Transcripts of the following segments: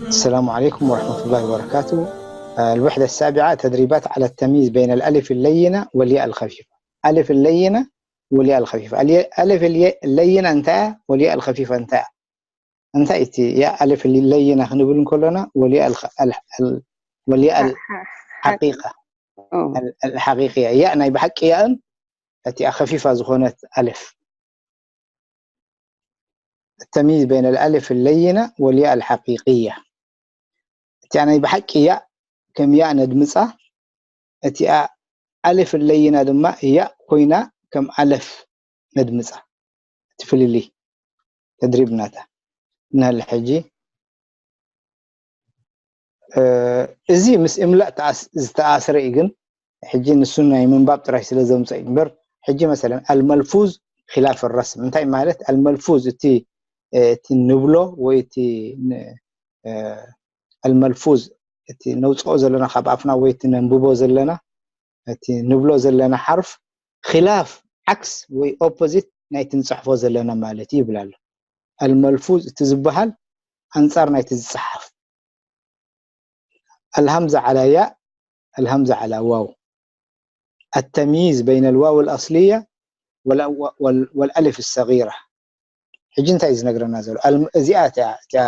السلام عليكم ورحمة الله وبركاته. الوحدة السابعة، تدريبات على التمييز بين الألف اللينة والياء الخفيفة. ألف اللينة والياء الخفيفة. الي-، ألف الي-، اللينة እንታይ እያ? والياء الخفيفة እንታይ እያ? እንታይ እቲ ያእ ኣልፍ ለይና ክንብል እንከሎና፣ ወልያእ ኣል-፣ ኣል-፣ ኣል-፣ ወልያእ ኣል-፣ ሓ-፣ ሓ-፣ ሓ-፣ ሓቂቃ፣ ኦ። ኣል-፣ ኣል-፣ ሓቂቅያ። ያእ ናይ ብሓቂ ያእን እቲኣ ከፊፋ ዝኾነት ኣልፍ። التمييز بين الألف اللينة والياء الحقيقية. እቲኣ ናይ ብሓቂ ያእ ከም ያእ ነድምጻ፣ እቲኣ ኣልፍ ለይና ድማ ያእ ኮይና ከም ኣለፍ ነድምጻ። እቲ ፍልልይ ተድሪብ ናታ። ንህሊ ሕጂ፣ እ፣ እዚ ምስ እምላእ ተኣስ-፣ ዝተኣስረ እዩ፣ ግን ሕጂ ንሱ ናይ ምንባብ ጥራይ ስለ ዘምጽኦ እዩ እምበር፣ ሕጂ መሰለን ኣልመልፉዝ ኺላፍ ረስም እንታይ ማለት? ኣልመልፉዝ እቲ፣ እ፣ እቲ ንብሎ ወይ እቲ ን-፣ እ፣ ኣልመልፉዝ እቲ ነውጽኦ ዘለና ካብ ኣፍና ወይ እቲ ነንብቦ ዘለና፣ እቲ ንብሎ ዘለና ሓርፍ ኺላፍ ዓክስ ወይ ኦፖዚት ናይቲ ንጽሕፎ ዘለና ማለት እዩ ይብል ኣሎ። ኣልመልፉዝ እቲ ዝበሃል ኣንጻር ናይቲ ዝጸሓፍ። ኣልሃምዛ ዓላ ያእ፣ ኣልሃምዛ ዓላ ዋው። التمييز بين الواو الأصلية وال-، وال-، والألف الصغيرة. ሕጂ እንታይ እዩ ዝነግረና ዘሎ? ኣል-፣ እዚኣ እቲኣ፣ እቲኣ፣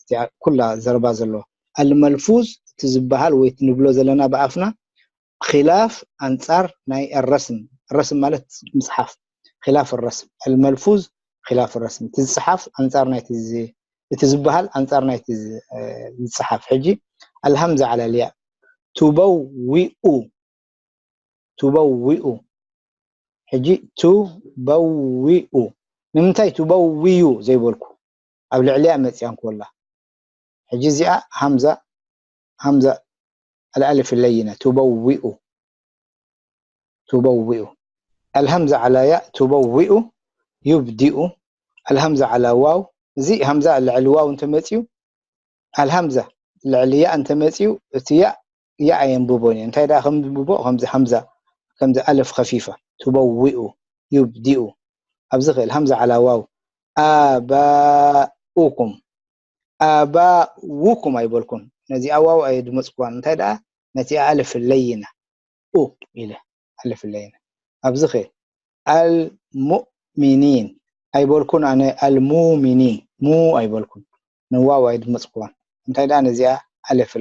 እቲኣ ኩላ ዘረባ ዘለዎ። ኣልመልፉዝ እቲ ዝበሃል ወይ እቲ ንብሎ ዘለና ብኣፍና ኺላፍ ኣንጻር ናይ ረስም። ረስም ማለት ምጽሓፍ። ኺላፍ ረስም። ኣልመልፉዝ ኺላፍ ረስም። እቲ ዝጽሓፍ ኣንጻር ናይቲ ዝ-፣ እቲ ዝበሃል ኣንጻር ናይቲ ዝ-፣ እ፣ ዝጽሓፍ። ሕጂ ኣልሃምዛ ዓላ ልያእ። ቱበዊኡ። ቱበዊኡ። ሕጂ ቱበዊኡ። ንምንታይ ቱበዊዩ ዘይበልኩ? ኣብ ልዕሊኣ መጽያ እንኮላ። ሕጂ እዚኣ ሃምዛ፣ ሃምዛ ኣልኣልፍ ለይነ። ቱበዊኡ። ቱበዊኡ። ኣልሃምዛ ዓላ ያእ ቱበዊኡ፣ ዩብዲኡ። ኣልሃምዛ ዓላ ዋው። እዚ ሃምዛ ልዕሊ ዋው እንተመጽዩ፣ ኣልሃምዛ ልዕሊ ያእ እንተመጽዩ፣ እቲ ያእ፣ ያእ ኣየንብቦን እዩ። እንታይ ደኣ ከም ዝንብቦ? ከምዚ ሃምዛ፣ ከምዚ ኣለፍ ኸፊፋ። ቱበዊኡ፣ ዩብዲኡ። ኣብዚ ኽእል ሃምዛ ዓላ ዋው። ኣባኡኩም። ኣባውኩም ኣይበልኩን። ነዚኣ ዋው ኣየድመጽኩዋን። እንታይ ደኣ? ነቲ ኣልፍ ለይና። ኡ ኢለ። ኣልፍ ለይና። ኣብዚ ኸእል። ኣልሙእሚኒን ኣይበልኩን ኣነ፣ ኣልሙሚኒን። ሙ ኣይበልኩን። ንዋው ኣይድመጽኩዋን። እንታይ ደኣ ነዚኣ ኣልፍ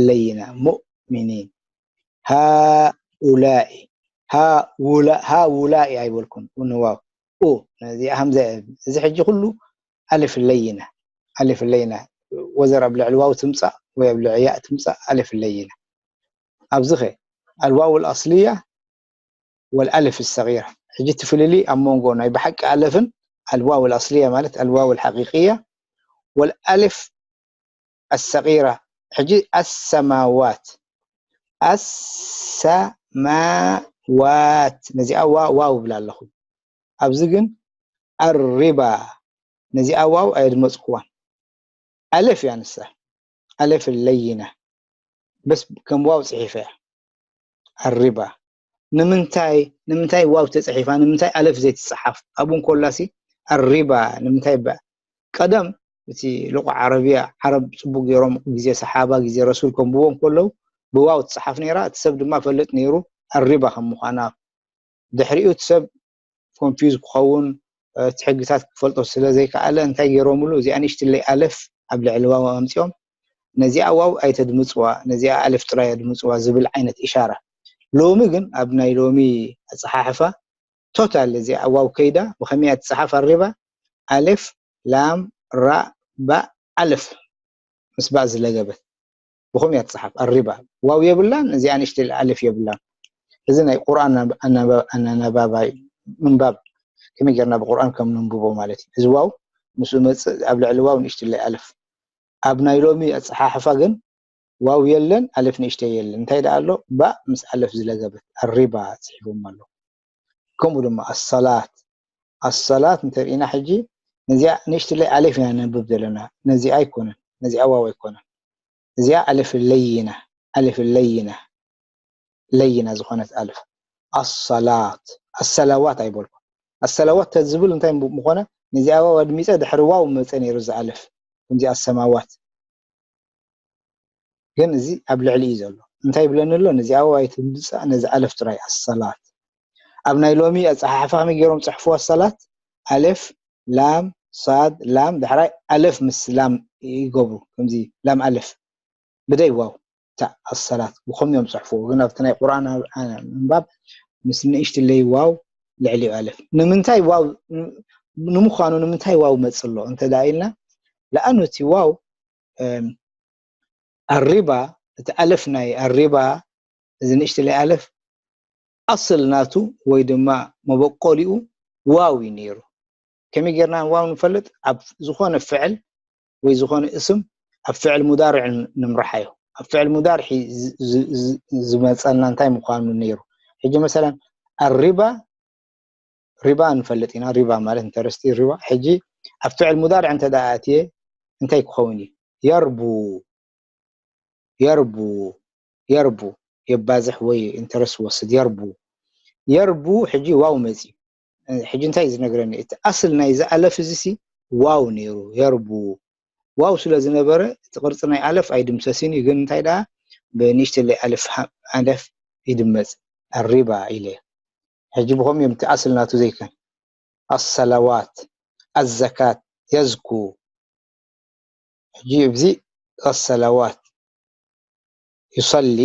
ለይና። ሙእሚኒን። ሃኡላኢ። ሃውላ-፣ ሃውላኢ ኣይበልኩን። ንዋው። ኡ። ነዚኣ ሃምዛ እየ። እዚ ሕጂ ኩሉ ኣልፍ ለይና። ኣልፍ ለይና። ወዘር ኣብ ልዕሊ ዋው ትምጻእ ወይ ኣብ ልዕሊ ያእ ትምጻእ ኣልፍ ለይና። ኣብዚ ኸ ኣልዋው ኣልኣስልያ ወልኣልፍ ሰጊራ። ሕጂ እቲ ፍልልይ ኣብ መንጎ ናይ ብሓቂ ኣለፍን ኣልዋው ኣልኣስልያ ማለት ኣልዋው ኣልሓቂቅያ ወልኣልፍ ኣሰጊራ። ሕጂ ኣሰማዋት፣ ኣሰማዋት። ነዚኣ ዋ-፣ ዋው እብላ ኣለኹ። ኣብዚ ግን ኣሪባ። ነዚኣ ዋው ኣየድመጽኩዋን። ኣለፍ እያ ንሳ። ኣለፍ ለይና። በስ ከም ዋው ጽሒፈ እያ። ኣሪባ። ንምንታይ፣ ንምንታይ ዋው ተጽሒፋ? ንምንታይ ኣለፍ ዘይትጽሓፍ? ኣብኡ እንኮላሲ ኣሪባ ንምንታይ ባ-፣ ቀደም እቲ ልቑዕ ዓረብያ፣ ዓረብ ጽቡቅ ገይሮም ግዜ ሰሓባ፣ ግዜ ረሱል ከንብቦም ከለዉ ብዋው ትጽሓፍ ነይራ። እቲ ሰብ ድማ ፈልጥ ነይሩ ኣሪባ ከም ምዃና። ድሕሪኡ እቲ ሰብ ኮንፊውዝ ክኸውን፣ እቲ ሕግታት ክፈልጦ ስለ ዘይከኣለ እንታይ ገይሮምሉ? እዚኣ ንእሽትለይ ኣለፍ ኣብ ልዕሊ ዋው ኣምጺኦም፣ ነዚኣ ዋው ኣይተድምጽዋ፣ ነዚኣ ኣለፍ ጥራይ ኣድምጽዋ ዝብል ዓይነት ኢሻራ። ሎሚ ግን ኣብ ናይ ሎሚ ኣጸሓሕፋ ቶታል እዚኣ ዋው ከይዳ ብኸመይ እያ ትጸሓፍ? ኣሪባ፣ ኣልፍ፣ ላም፣ ራ፣ ባእ፣ ኣለፍ ምስ ባእ ዝለገበት። ብኸምኡ እያ ትጸሓፍ። ኣሪባ። ዋው የብላን፣ እዚኣ ንእሽተይ ኣልፍ የብላን። እዚ ናይ ቁርኣን ኣናባ-፣ ኣናባ-፣ ኣናናባባይ ምንባብ ከመይ ጌርና ብቁርኣን ከም ንንብቦ ማለት እዩ። እዚ ዋው ምስኡ መጽእ፣ ኣብ ልዕሊ ዋው ንእሽትለይ ኣልፍ። ኣብ ናይ ሎሚ ኣጸሓሕፋ ግን ዋው የለን፣ ኣልፍ ንእሽተይ የለን። እንታይ ደኣ ኣሎ? ባእ ምስ ኣለፍ ዝለገበት ኣሪባ ጽሒፎም ኣሎ። ከምኡ ድማ ኣሰላት፣ ኣሰላት እንተርኢና ሕጂ ነዚኣ ንእሽትለይ ኣሌፍ ኢና ነንብብ ዘለና። ነዚኣ ኣይኮነን፣ ነዚኣ ዋው ኣይኮነን። እዚኣ ኣሌፍ ለይና፣ ኣሌፍ ለይና፣ ለይና ዝኾነት ኣልፍ። ኣሰላት፣ ኣሰላዋት ኣይበልኩን። ኣሰላዋት ተዝብል እንታይ ምኾነ? ነዚኣ ዋው ኣድሚፀ ድሕሪ ዋው መፀ ነይሩ እዚ ኣለፍ። ከምዚ ኣሰማዋት ግን እዚ ኣብ ልዕሊ እዩ ዘሎ። እንታይ ይብለኒ ኣሎ? ነዚኣ ዋው ኣይትምፃእ፣ ነዚ ኣለፍ ጥራይ። ኣሰላት ኣብ ናይ ሎሚ ኣፀሓሕፋ ከመይ ገይሮም ፅሕፍዋ? ኣሰላት ኣለፍ ላም ሳድ ላም ዳሕራይ ኣለፍ ምስ ላም ይገብሩ። ከምዚ ላም ኣለፍ ብደይ ዋው። እታ ኣሰላት ብኸም እዮም ፅሕፍዎ፣ ግን ኣብቲ ናይ ቁርኣን ኣብ- ኣ- ምንባብ ምስ ንእሽትለይ ዋው ልዕሊኡ ኣለፍ። ንምንታይ ዋው ንምዃኑ ንምንታይ ዋው መፅእ ኣሎ እንተ ደኣ ኢልና፣ ለኣኑ እቲ ዋው ኣሪባ፣ እቲ ኣለፍ ናይ ኣሪባ፣ እዚ ንእሽትለይ ኣለፍ ኣስል ናቱ ወይ ድማ መበቆሊኡ ዋው እዩ ነይሩ። ከመይ ጌርና ዋው ንፈልጥ? ኣብ ዝኾነ ፍዕል ወይ ዝኾነ እስም ኣብ ፍዕል ሙዳርዕ ንምርሓዮ። ኣብ ፍዕል ሙዳርዕ ዝመፀልና እንታይ ምዃኑ ነይሩ። ሕጂ መሰለን ኣሪባ ሪባ ንፈልጥ ኢና። ሪባ ማለት ኢንተረስቲ ሪባ። ሕጂ ኣብ ፍዕል ሙዳርዕ እንተ ደኣ ኣትየ እንታይ ክኸውን እዩ? የርቡ የርቡ የርቡ የባዝሕ ወይ ኢንተረስት ወስድ። የርቡ የርቡ ሕጂ ዋው መፂ። ሕጂ እንታይ እዩ ዝነግረኒ? እቲ ኣስል ናይዚ ኣለፍ እዚ ሲ ዋው ነይሩ። የርቡ ዋው ስለ ዝነበረ እቲ ቅርፂ ናይ ኣለፍ ኣይድምሰስን እዩ። ግን እንታይ ደኣ ብንእሽተለይ ኣለፍ ኣለፍ ይድመፅ። ኣሪባ ኢለ ሕጂ ብኸምኡ እዮም እቲ ኣስል ናቱ ዘይከን። ኣሰላዋት ኣዘካት የዝኩ ሕጂ እዚ ኣሰላዋት ዩሰሊ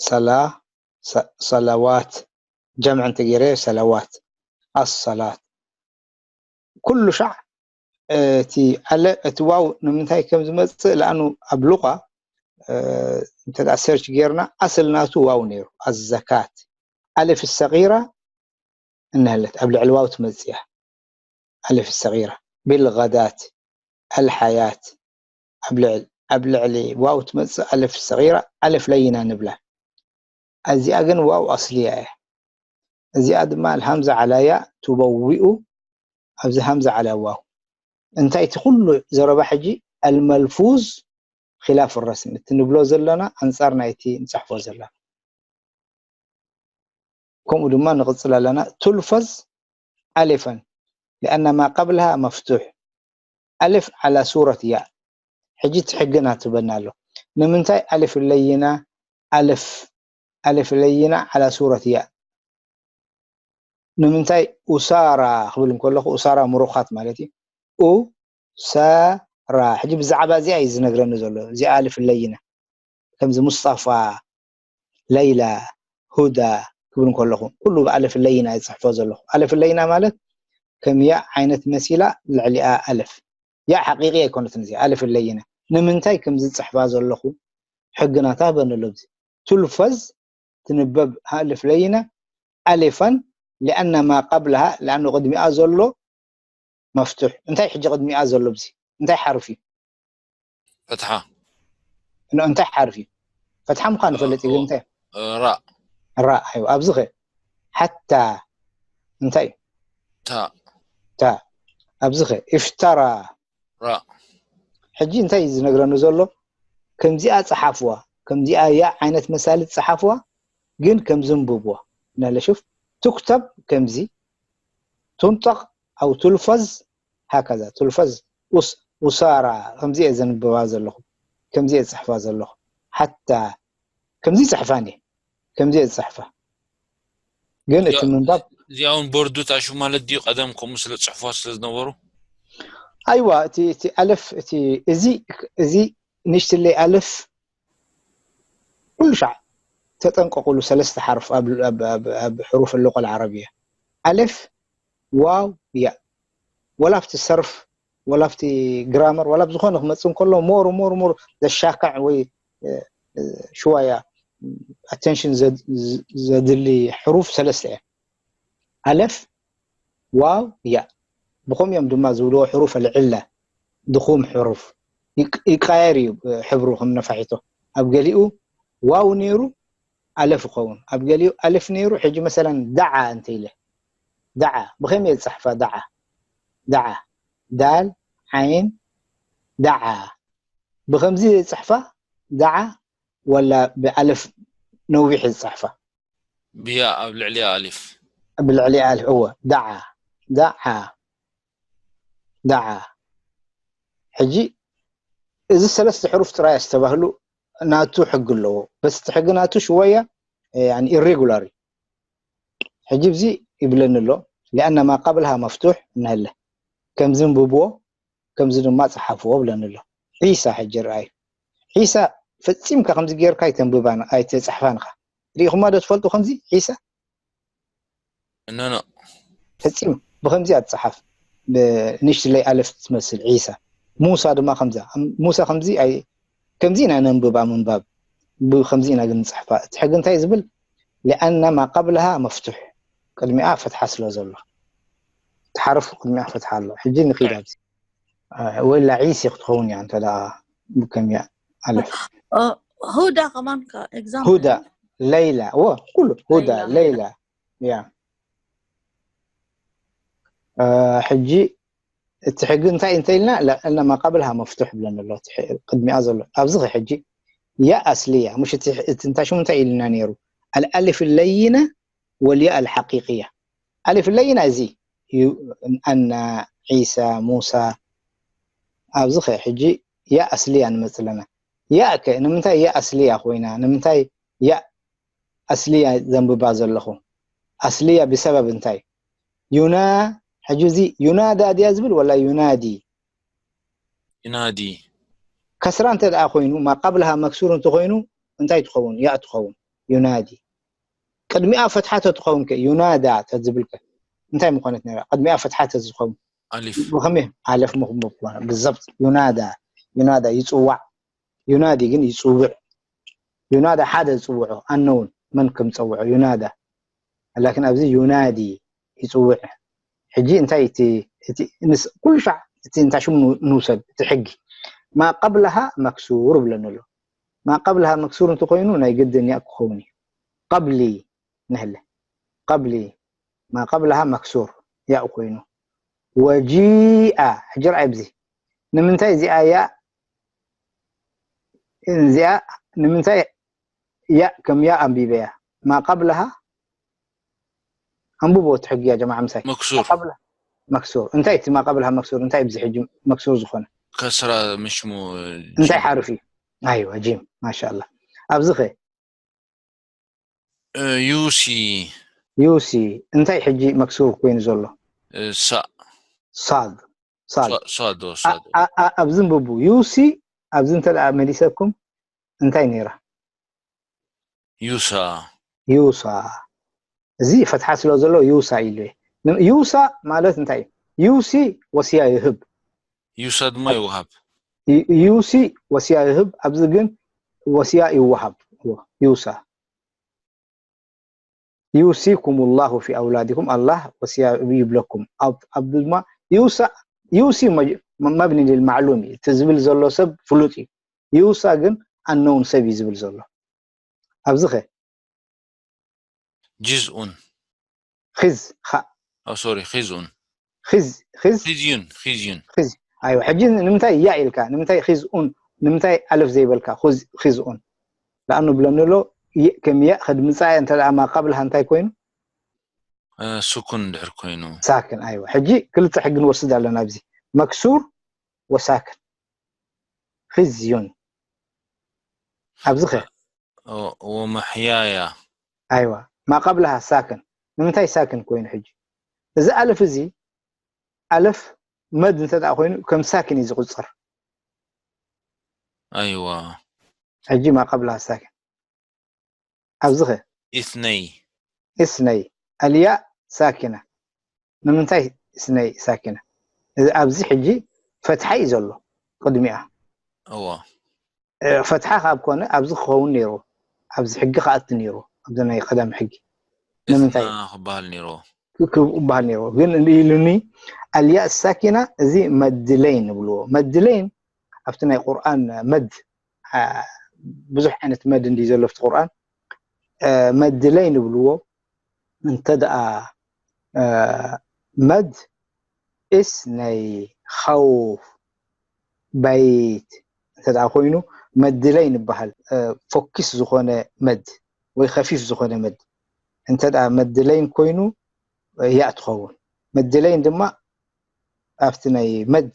ሰላ ሰላዋት ጀምዕ እንተገይረ ሰላዋት ኣሰላት ኩሉ ሻዕ እቲ ኣለ እቲ ዋው ንምንታይ ከም ዝመፅእ ለኣኑ ኣብ ሉቃ እንተ ሰርች ጌርና ኣስል ናቱ ዋው ነይሩ ኣዘካት ኣለፍ ሰቂራ እንሀለት ኣብ ልዕሊ ዋው ትመፅእ እያ። ኣለፍ ሰቂራ ቢልጋዳት ኣልሓያት ኣብ ልዕሊ ኣብ ልዕሊ ዋው ትመፅእ ኣለፍ ሰቂራ ኣለፍ ለይና ንብላ። እዚኣ ግን ዋው ኣስልያ እያ። እዚኣ ድማ ኣልሃምዛ ዓላያ ትበዊኡ ኣብዚ ሃምዛ ዓላ ዋው እንታይ እቲ ኩሉ ዘረባ ሕጂ ኣልመልፉዝ ኺላፍ ረስም እቲ ንብሎ ዘለና ኣንፃር ናይቲ ንፅሕፎ ዘለና ከምኡ ድማ ንቕፅል ኣለና ቱልፈዝ ኣለፈን لأن ما قبلها مفتوح ኣለፍ على صورة ياء ሕጂ እቲ ሕግና ትበና ኣሎ ንምንታይ ኣለፍ ለይና ኣለፍ ኣለፍ ለይና على صورة ياء ንምንታይ ኡሳራ ክብል እንከለኹ ኡሳራ ምሩኻት ማለት እዩ ኡሳራ ሕጂ ብዛዕባ እዚኣ እዩ ዝነግረኒ ዘሎ እዚኣ ኣለፍ ለይና ከምዚ ሙስጠፋ ለይላ ሁዳ ክብል እንከለኹ ኩሉ ብኣለፍ ለይና ይፅሕፎ ዘለኹ ኣለፍ ለይና ማለት ከም ያ ዓይነት መሲላ ልዕሊኣ ኣለፍ ያ ሓቂቂ ኣይኮነትን እዚ ኣለፍ ለይና ንምንታይ ከም ዝፅሕፋ ዘለኹ ሕግናታ በንሎ እዚ ቱልፈዝ ትንበብ ኣለፍ ለይና ኣለፈን لأن ما قبلها لأن ቅድሚኣ ዘሎ መፍቱሕ እንታይ ሕጂ ቅድሚኣ ዘሎ እዚ እንታይ ሓርፍ እዩ ፈትሓ እንታይ ሓርፍ እዩ ፈትሓ ምዃን ንፈልጥ እዩ እንታይ ራ ራ እዩ ኣብዚ ኸ ሓታ እንታይ እዩ ታ ታ ኣብዚ ኸ እፍተራ ራ ሕጂ እንታይ እዩ ዝነግረኒ ዘሎ ከምዚኣ ፀሓፍዋ ከምዚኣ ያ ዓይነት መሳልት ፀሓፍዋ ግን ከምዚ እንብብዋ ናለ ሹፍ ትክተብ ከምዚ ቱንጠቅ ኣው ቱልፈዝ ሃከዛ ቱልፈዝ ኡሳራ ከምዚ እየ ዘንብባ ዘለኹ ከምዚ እየ ዝፅሕፋ ዘለኹ ሓታ ከምዚ ይፅሕፋን እየ ከምዚ እየ ዝፅሕፋ ግን እቲ ምንባብ እዚኣ እውን ቦርዱ ታሹ ማለት ድዩ ቀደም ከምኡ ስለ ፅሕፎ ስለ ዝነበሩ ኣይዋ እቲ እቲ ኣለፍ እቲ እዚ እዚ ንእሽትለይ ኣለፍ ኩሉ ሻዕ ተጠንቀቁሉ ሰለስተ ሓርፍ ኣብ ሕሩፍ ልቆል ዓረብያ ኣለፍ ዋው ያ ወላ ኣብቲ ሰርፍ ወላ ኣብቲ ግራመር ወላ ኣብ ዝኾነ ክመፅእ እንከሎ ሞር ሞር ሞር ዘሻክዕ ወይ ሽዋያ ኣቴንሽን ዘድሊ ሕሩፍ ሰለስተ እያ ኣለፍ ዋው ያ ብኸም እዮም ድማ ዝብልዎ ሕሩፍ ኣልዕላ ድኹም ሕሩፍ ይቃየር እዩ ሕብሩ ከም ነፋሒቶ ኣብ ገሊኡ ዋው ነይሩ ኣለፍ ይኸውን ኣብ ገሊኡ ኣለፍ ነይሩ ሕጂ መሰለን ዳዓ እንተ ኢለ ዳዓ ብኸመይ እየ ዝፅሕፋ ዳዓ ዳዓ ዳል ዓይን ዳዓ ብኸምዚ እየ ዝፅሕፋ ዳዓ ወላ ብኣለፍ ነዊሕ እየ ዝፅሕፋ ብያ ኣብ ልዕሊ ኣሊፍ ብልዕሊ ኣልፍ እወ ዳዓ ዳዓ ዳዓ ሕጂ እዚ ሰለስተ ሕሩፍ ጥራይ ኣስተባህሉ ናቱ ሕጊ ኣለዎ። በቲ ሕጊ ናቱ ሽወያ ኢሬጉላር እዩ። ሕጂ ብዚ ይብለኒ ኣሎ ሊኣና ማ ቀብልሃ መፍቱሕ እንሀለ ከም ዝንብብዎ ከምዚ ድማ ጸሓፍዎ ብለኒ ኣሎ። ዒሳ ሕጂ ርኣዩ ዒሳ ፈጺምካ ከምዚ ጌርካ ኣይተንብባን ኣይተጻሕፋንኻ ሪኢኹማ ዶ ትፈልጡ ከምዚ ዒሳ ኖ ኖ ፈጺም ብከምዚ ኣትጽሓፍ ንእሽትለይ ኣለፍ ትመስል ዒሳ ሙሳ ድማ ከምዛ ሙሳ ከምዚ ኣይ ከምዚ ኢና ነንብባ ምንባብ ብከምዚ ኢና ግን ንጽሕፋ እቲ ሕጊ እንታይ ዝብል ሊኣና ማ ቀብልሃ መፍቱሕ ቅድሚኣ ፈትሓ ስለ ዘሎ ትሓርፉ ቅድሚኣ ፈትሓ ኣሎ ሕጂ ንኺድ ኣብዚ ወላ ዒሲ ክትኸውን እያ እንተ ብከምያ ኣለፍ ሁዳ ከማን ኤግዛምፕል ሁዳ ለይላ ወ ኩሉ ሁዳ ለይላ ያ ሕጂ እቲ ሕጊ እንታይ እንተ ኢልና ማ ቀብልሃ መፍቱሕ ብለን ኣሎ ቅድሚኣ ዘሎ ኣብዚ ኸ ሕጂ ያ ኣስልያ ምሽ እቲ እንታይ ሽሙ እንታይ ኢልና ነይሩ ኣልኣልፍ ለይነ ወልያ ኣልሓቂቅያ ኣልፍ ለይና እዚ ኣና ዒሳ ሙሳ ኣብዚ ኸ ሕጂ ያ ኣስልያ ንመፅእ ኣለና ያ ከ ንምንታይ ያ ኣስልያ ኮይና ንምንታይ ያ ኣስልያ ዘንብባ ዘለኹ ኣስልያ ብሰበብ እንታይ ዩና ሕጂ እዚ ዩናዳ ድያ ዝብል ወላ ዩናዲ ዩናዲ ከስራ እንተ ደኣ ኮይኑ ማ ቀብልሃ መክሱር እንተኮይኑ እንታይ ትኸውን ያ ትኸውን ዩናዲ ቅድሚኣ ፈትሓ ተትኸውን ከ ዩናዳ ተዝብል ከ እንታይ ምኾነት ነራ ቅድሚኣ ፈትሓ ተዝኸውን ኣሊፍ ብኸመይ ኣለፍ ምኽንቦ ብዛብት ዩናዳ ዩናዳ ይፅዋዕ ዩናዲ ግን ይፅውዕ ዩናዳ ሓደ ዝፅውዖ ኣነውን መን ከም ፀውዖ ዩናዳ ላኪን ኣብዚ ዩናዲ ይፅውዕ ሕጂ እንታይ እቲ እቲ ምስ ኩሉ ሻዕ እቲ እንታይ ሽሙ ንውሰድ እቲ ሕጊ ማ ቀብልሃ መክሱር ብለኒ ኣሎ ማ ቀብልሃ መክሱር እንተኮይኑ ናይ ግድን ያእ ክኸውን እዩ ቀብሊ ንህለ ቀብሊ ማ ቀብልሃ መክሱር ያእ ኮይኑ ወጂኣ ሕጂ ርኣይ ብዚ ንምንታይ እዚኣ ያ እዚኣ ንምንታይ ያ ከም ያ ኣንቢበያ ማ ቀብልሃ ኣንብቦ እቲ ሕጊ ያ ጀማዓ ምሳይ መክሱር ቀብላ መክሱር እንታይ እቲ ማ ቀብልሃ መክሱር እንታይ ብዚ ሕጂ መክሱር ዝኾነ ከስራ ምሽሙ እንታይ ሓርፍ እዩ ኣይወ ጂም ማሻላ ኣብዚ ኸ ዩሲ ዩሲ እንታይ ሕጂ መክሱር ኮይኑ ዘሎ ሳእ ሳድ ሳድ ሳዶ ሳዶ ኣብዚ ንብቡ ዩሲ ኣብዚ እንተ ደኣ መሊሰኩም እንታይ ነይራ ዩሳ ዩሳ እዚ ፈትሓ ስለ ዘሎ ዩሳ ኢሉ ዩሳ ማለት እንታይ እዩ ዩሲ ወስያ ይህብ ዩሳ ድማ ይወሃብ ዩሲ ወስያ ይህብ ኣብዚ ግን ወስያ ይወሃብ ዩሳ يوصيكم الله في أولادكم الله وصية يبلكم أب أب ما يوصى يوصي مبني للمعلوم تزبل زلو سب فلوطي يوصى جن أنون سب يزبل زلو أبزخه جزء خز خ أو سوري خزء خز خز خزي خزي خز أيوة حجي نمتى يا إلكا نمتى خزء نمتى ألف زي بلكا خز خزء لأنه بلنلو كم يأخذ مصايا أنت ما قبلها أنت كوين ስኩን ድሕር ኮይኑ ሳክን ኣይወ ሕጂ ክልተ ሕጊ ንወስድ ኣለና ኣብዚ መክሱር ወሳክን ኽዝዩን ኣብዚ ኸ ወመሕያያ ኣይዋ ማ ቀብልሃ ሳክን ንምንታይ ሳክን ኮይኑ ሕጂ እዚ ኣለፍ እዚ ኣለፍ መድ እንተ ደኣ ኮይኑ ከም ሳክን እዩ ዝቁፅር ኣይዋ ሕጂ ማ ቀብልሃ ሳክን ኣብዚ ኸ ኢትነይ እስነይ ኣልያ ሳኪና ንምንታይ እስነይ ሳኪና እዚ ኣብዚ ሕጂ ፈትሓ እዩ ዘሎ ቅድሚኣ እዋ ፈትሓ ካብ ኮነ ኣብዚ ክኸውን ነይሩ ኣብዚ ሕጊ ክኣቱ ነይሩ ኣብዚ ናይ ቀዳም ሕጊ ንምንታይ ክበሃል ነይሩ ክበሃል ነይሩ ግን ኢሉኒ ኣልያ ሳኪና እዚ መድለይን ይብልዎ መድለይን ኣብቲ ናይ ቁርኣን መድ ብዙሕ ዓይነት መድ እንዲ ዘሎ ኣብቲ ቁርኣን መድለይን ይብልዎ እንተ ደኣ መድ እስነይ ኸውፍ በይት እንተ ደኣ ኮይኑ መድለይን ይበሃል ፎኪስ ዝኾነ መድ ወይ ከፊፍ ዝኾነ መድ እንተ ደኣ መድለይን ኮይኑ ያእ ትኸውን። መድለይን ድማ ኣብቲ ናይ መድ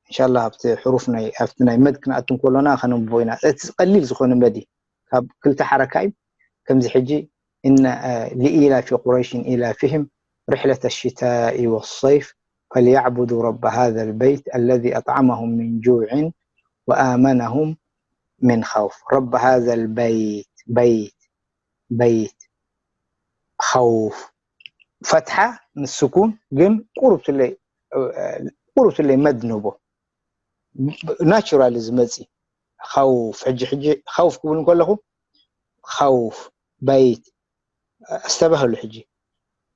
እንሻላ ኣብቲ ሕሩፍ ናይ ኣብቲ ናይ መድ ክንኣቱ እንከሎና ከነንብቦ ኢና። እቲ ቀሊል ዝኾነ መድ እዩ። ካብ ክልተ ሓረካ እዩ። ከምዚ ሕጂ إن لإيلاف قريش إيلافهم رحلة الشتاء والصيف فليعبدوا رب هذا البيت الذي أطعمهم من جوع وآمنهم من خوف. رب هذا البيت بيت بيت خوف ፈትሓ ምስ ስኩን ግን ቁሩብ ትለይ ቁሩብ ትለይ መድ ንቦ ናቹራሊ ዝመፂ ኸውፍ ሕጂ ሕጂ ኸውፍ ክብል እንከለኹ ኸውፍ በይት ኣስተባህሉ ሕጂ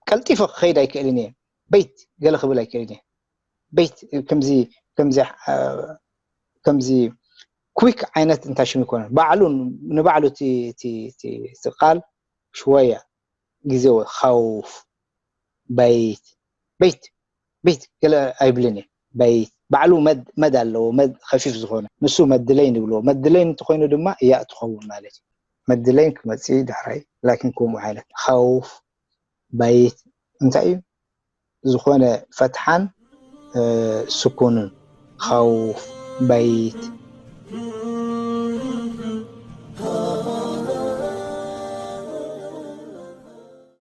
ቀልጢፈ ክኸይድ ኣይክእልን እየ በይት ገለ ክብል ኣይክእልን እየ በይት ከምዚ ከምዚ ከምዚ ኩዊክ ዓይነት እንታይ ሽም ይኮነ ባዕሉ ንባዕሉ እቲ ቃል ሽወያ ግዜ ኸውፍ በይት በይት በይት ገለ ኣይብልን እየ በይት ባዕሉ መድ ኣለዎ መድ ከፊፍ ዝኾነ ንሱ መድለይን ይብልዎ መድለይን እንተኮይኑ ድማ ያእ ትኸውን ማለት እዩ መድለይን ክመፅእ ዳሕራይ ላኪን ከምኡ ዓይነት ኸውፍ በይት እንታይ እዩ ዝኾነ ፈትሓን ስኩንን ኸውፍ በይት